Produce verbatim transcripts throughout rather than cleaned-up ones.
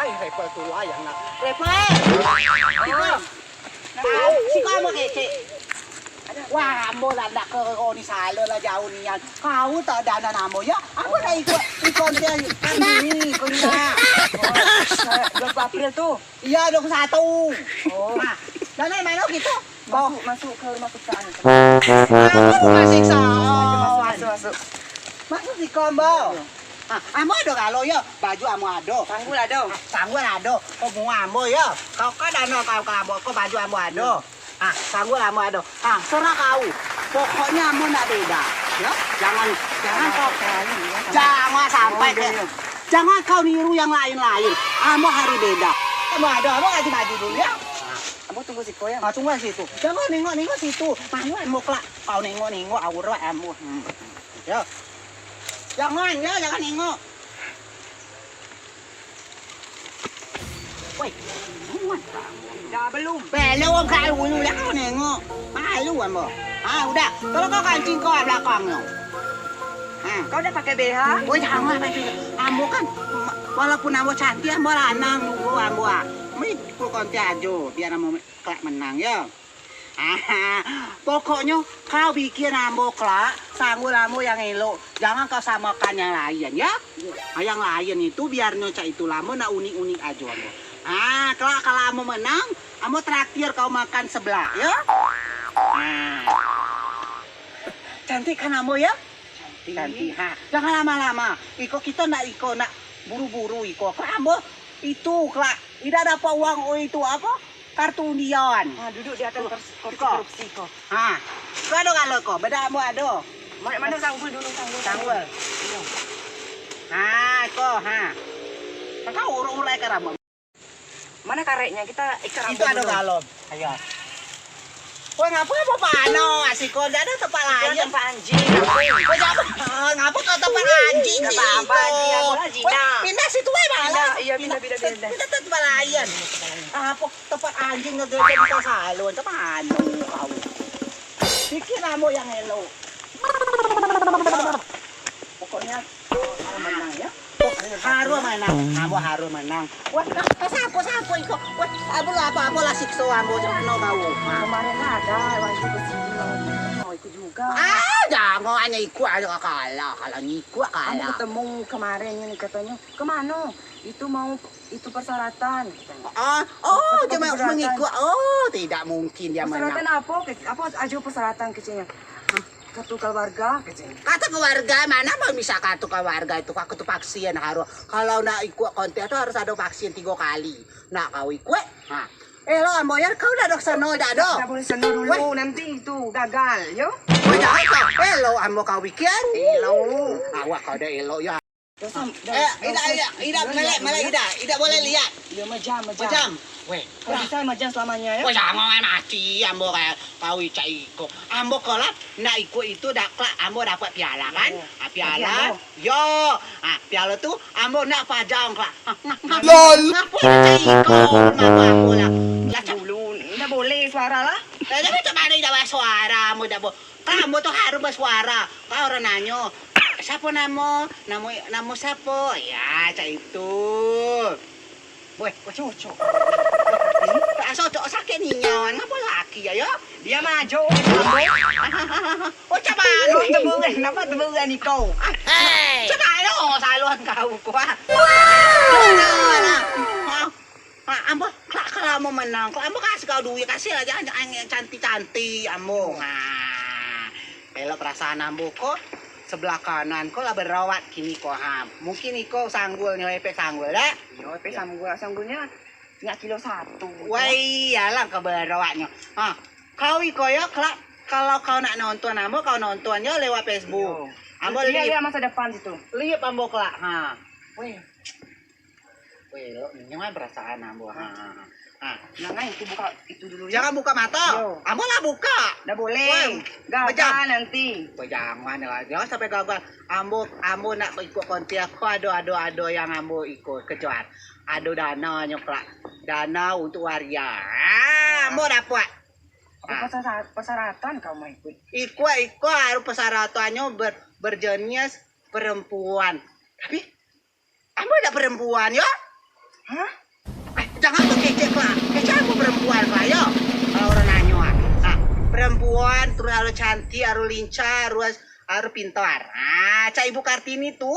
Repel tulah yang nak. Repel. Repel. Nah, si kamu kece. Wah, ambo lah nak ke Oni Salo lah jauh nian. Kau tak ada anak ambo ya? Apa nak ikut ikut dia kami ni kuliah? Dua puluh April tu. Iya, dua puluh satu. Oh. Nah, dan mana gitu? Masuk, masuk ke rumah siksa ni. Apa rumah siksa? Masuk, masuk, masuk. Masuk si Kombo. Ah, ambo ado galo ya. Baju ambo ado. Sanggul ado. Ah, sanggul ado. Kau bunga ambo ya. Kau kan dana kau ke ambo, kau baju ambo ado. Ah, sanggul ambo ado. Ah, serah kau. Pokoknya ambo nak beda. Ya, jangan jangan kau jangan sampai ke jangan kau niru yang lain-lain. Ambo harus beda. Ambo ado, ambo ganti baju dulu ya. Ambo tunggu siko ya. Ah, tunggu situ. Jangan nengok-nengok situ. Mana ambo kelak. Kau nengok-nengok aurat ambo. Hmm. Ya. Jangan ya, jangan nengok. Woi, dah belum? Belum kau dulu lah kau nengok. Malu ambo. Ah, udah. Kalau kau kancing kau belakang tu. Ha. Kau dah pakai B H? Woi, jangan pakai. Ambo kan walaupun ambo cantik ambo lanang juga ambo ah. Mik kau konti aja biar ambo kelak menang ya. Pokoknya kau bikin ambo kelak sanggul ambo yang elok. Jangan kau samakan yang lain ya. Nah, yang lain itu biarnya cak itu lama nak unik-unik aja ambo. Ah, kelak kalau ambo menang, ambo traktir kau makan sebelah ya. Ah. Cantik kan ambo ya? Cantik. Cantik. Ha, jangan lama-lama. Iko kita nak iko nak buru-buru iko. Kelak ambo itu kelak tidak dapat uang oh itu apa? Kartu undian. Ah, duduk di atas kursi korupsi kau. Ha. Kau ada kalau kau, beda ambo ada. Mana, mana sanggul dulu sanggul. Sanggul. Iya. Ha, kau ha. Kau urung-urung ikat rambut. Mana karetnya? Kita ikat rambut. Itu ada dulu. Galon. Ayo. Wah, ngapa apa pano? Asiko ada tempat lain. Tempat anjing. Wah, ngapa? Ah, ngapa kau tempat anjing? Enggak apa-apa, anjing aku lah Cina. Pindah situ aja malah. Pindah, iya, pindah, pindah, pindah. Pindah tempat lain. Apa tempat anjing nggak jadi kita salon? Tempat anu kau. Bikin ambo yang elok. Pokoknya menang ya. Harus menang. Ambo harus menang. Wah, nah, siapa siapa iko? Wah, ambo lah apa ambo lah siksa ambo jangan no kau. Kemarin ada lagi ke sini mau mau ikut juga. Ah, jangan hanya ikut aja kalah, kalau ngikut kalah. Ketemu kemarin ini katanya, "Kemana?" "Itu mau itu persyaratan," katanya. Ah, oh, cuma mengikut. Oh, tidak mungkin dia menang. Persyaratan apa? Apa aja persyaratan kecilnya? Kartu keluarga kecilnya. Kartu keluarga mana mau bisa kartu keluarga itu? Aku tuh vaksin harus. Kalau nak ikut kontes tuh harus ada vaksin tiga kali. Nak kau ikut? Ha. Eh lo ambo ya kau dah dok seno dah dok. Dah boleh seno dulu nanti itu gagal yo. Kau jangan kau. Eh lo ambo kau bikin. Eh lo. Awak kau dah elo ya. Eh, tidak, tidak, tidak, melek, melek, tidak, tidak boleh lihat. Iya, mejam, mejam. Mejam. Weh. Kalau bisa mejam selamanya ya. Weh, jangan mati ambo kayak kau icak iko. Ambo kelak nak ikut itu dak kelak ambo dapat piala kan? Ah, piala. Yo. Ah, piala tu ambo nak pajang kelak. Lol. Ngapa icak iko? Ngapa ambo lah? Lah cak dulu. Tidak boleh suara lah. Lah tapi cak mana tidak suara ambo tidak boleh. Kamu tuh harus bersuara. Kau orang nanyo, siapa namo? Namo namo siapa? Ya, cak itu. Weh, weh, cocok. Ah, cocok sakit ninyo. Ngapa laki ya, yo? Dia maju. Oh, coba lu temukan. Kenapa temukan ni kau? Hei. Coba lu saluan kau kuah. Ah, ambo kelak kalau ambo menang, kelak ambo kasih kau duit, kasih aja yang cantik-cantik ambo. Nah, elok perasaan ambo kok sebelah kanan kok lah berawat kini kok ha. Mungkin iko sanggulnya, epek sanggul dah. Yo, epek sanggul, sanggulnya nggak kilo satu. Wah iyalah ke berawatnya. Ha, kau iko ya kelak kalau kau nak nonton ambo, kau nonton ya lewat Facebook. Ambo lihat masa depan situ. Lihat ambo kelak ha. Weh. Weh, lo, ini mah perasaan ambo. Ha, ha, ha. Nah, nah, itu buka itu dulu ya. Jangan buka mata. Yo. Ambo lah buka. Dah boleh. Weh, gagal nanti. Weh, jangan lah. Jangan sampai gagal. Ambo ambo nak ikut konti aku ado ado ado yang ambo ikut kejar. Ado dana nyoklat. Dana untuk waria. Ah, ambo dapat. Apa persyaratan kau mau ikut? Ikut ikut harus persyaratannya ber, berjenis perempuan. Tapi Ambo dak perempuan yo. Hah? Eh, jangan tuh kecek lah. Kecek aku perempuan lah, yo. Kalau orang nanya, ah. Nah, perempuan terus harus cantik, harus lincah, harus harus pintar. Ah, cak Ibu Kartini tuh.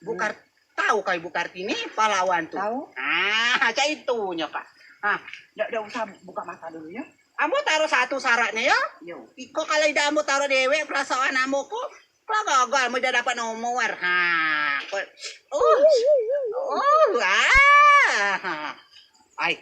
Ibu Kar tahu kau Ibu Kartini pahlawan tuh? Tahu. Ah, cak itunya, Pak. Ah, ndak ndak usah buka mata dulu ya. Ambo taruh satu syaratnya ya. Yo. Iko kalau tidak ambo taruh dewek perasaan ambo kok, kalau gagal ambo tidak dapat nomor. Ha, kok, oh, oh, ah. Ai,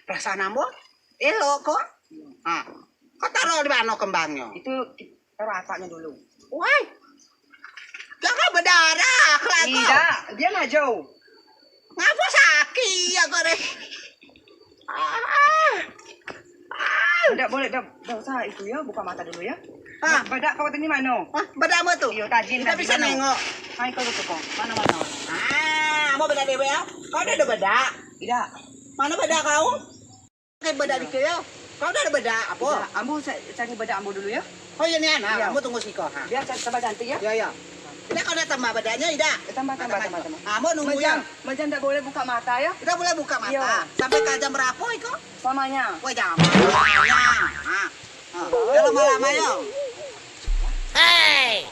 perasaan ambo elok kok. Ha, kau taruh di mana kembangnya? Itu ki- taruh ataknya dulu. Woi, jangan berdarah lah kau. Tidak, dia maju. Ngapa sakit ya kau deh? Ah, ah. Tidak boleh, tidak, tidak usah itu ya, buka mata dulu ya. Ah. Badak kau tadi mana? Ah, badak apa tuh? Iya, tajin. Kita bisa nengok. Hai kau tuh kok. Mana mana? Ah, mau badak dewe ya? Kau udah ada badak? Tidak. Mana badak kau? Kayak badak dikit ya. Kau udah ada badak apa? Tidak. Ambo cari badak ambo dulu ya. Oh iya nih anak, ambo tunggu siko. Ha. Biar tambah cantik ya. Ya ya. Tidak kau udah tambah badaknya tidak? Tambah tambah tambah. Ambo nunggu ya. Majan tidak boleh buka mata ya. Tidak boleh buka mata. Sampai ke jam berapa iko? Selamanya. Wah jam. Selamanya. Ha. Ha. Jangan lama-lama ya. Hey.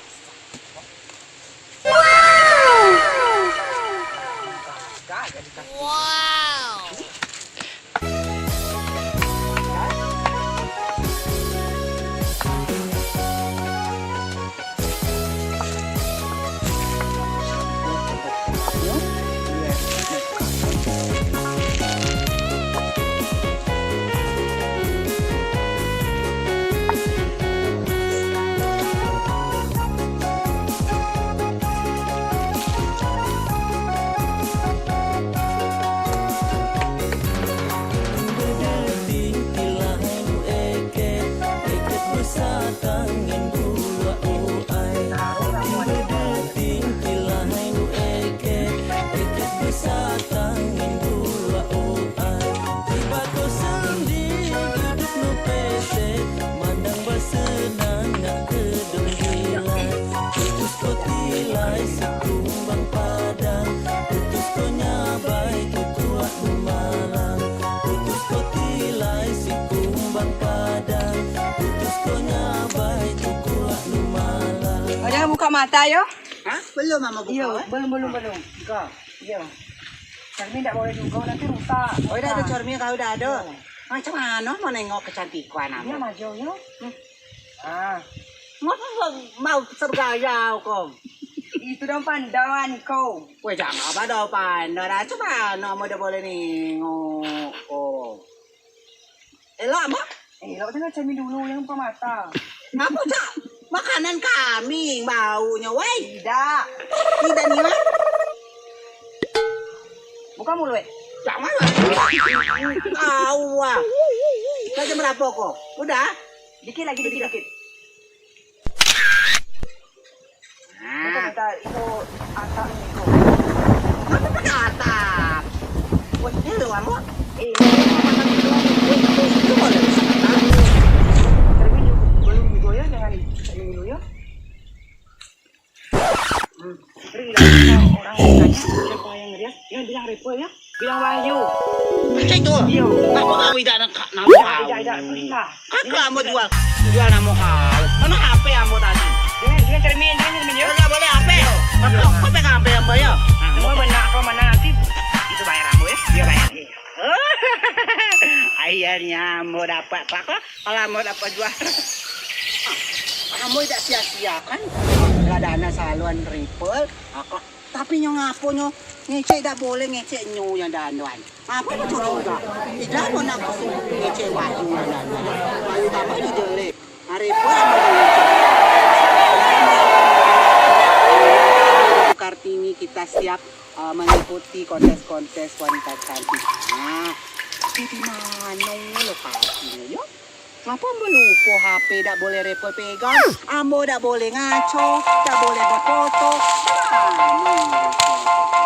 Jangan buka mata yo. Hah? Belum mama buka. Iya, belum belum belum. Buka. Iya. Cermin tidak boleh juga nanti rusak. Oh, tidak ada cermin kalau tidak ada. Macam mana mau nengok kecantikan aku? Iya, maju yo. Hmm. Ah. Ngapa mau sergaya kau? Itu dong pandangan kau. Weh, jangan apa dong pandangan. Macam mana mau dia boleh nengok? Oh. Elok, Mak? Elok, tengok cermin dulu yang buka mata. Apa, Cak? Makanan kambing baunya, weh. Tidak. Tidak nih, Mak. Buka mulut, weh. Jangan lah. Kau ah. Kau jam berapa kok? Udah? Dikit lagi, dikit, dikit. Nah. Itu minta itu atap nih, kok. Apa pakai atap? Wah, ini lo, Ambo. Iya. Itu boleh bisa kata. Termin juga, belum juga ya, jangan dulu ya. Hmm. Game over. Siapa yang dia? Yang bilang Ripple ya? Bilang Wahyu. Macam itu. Iya. Apa kau tidak nak nama? Tidak, tidak, tidak. Perintah. Kakak mau jual, jual nama kau. Mana H P ambo tadi? Dia, dia cermin, dia cermin ya. Enggak boleh H P. Kakak, kau pegang H P ambo ya. Nah, semua benar kau mana nanti? Itu bayar ambo ya. Dia bayar. Iya. Akhirnya ambo dapat kakak. Kalau ambo dapat jual. Ambo tidak sia-sia kan. Lah dana saluan Ripple, kakak. Tapi nyo ngapo nyo ngecek dak boleh ngecek nyo yang dandan. Ngapo nyo curiga? Idak pernah aku suruh ngecek baju yang dandan. Baju tambah nyo jelek. Hari pun aku ngecek. Kartini kita siap uh, mengikuti kontes-kontes wanita cantik. Nah, tapi di mana lokasinya yo? Ngapa ambo lupo H P dak boleh Ripple pegang? Ambo dak boleh ngaco, dak boleh befoto. Mano?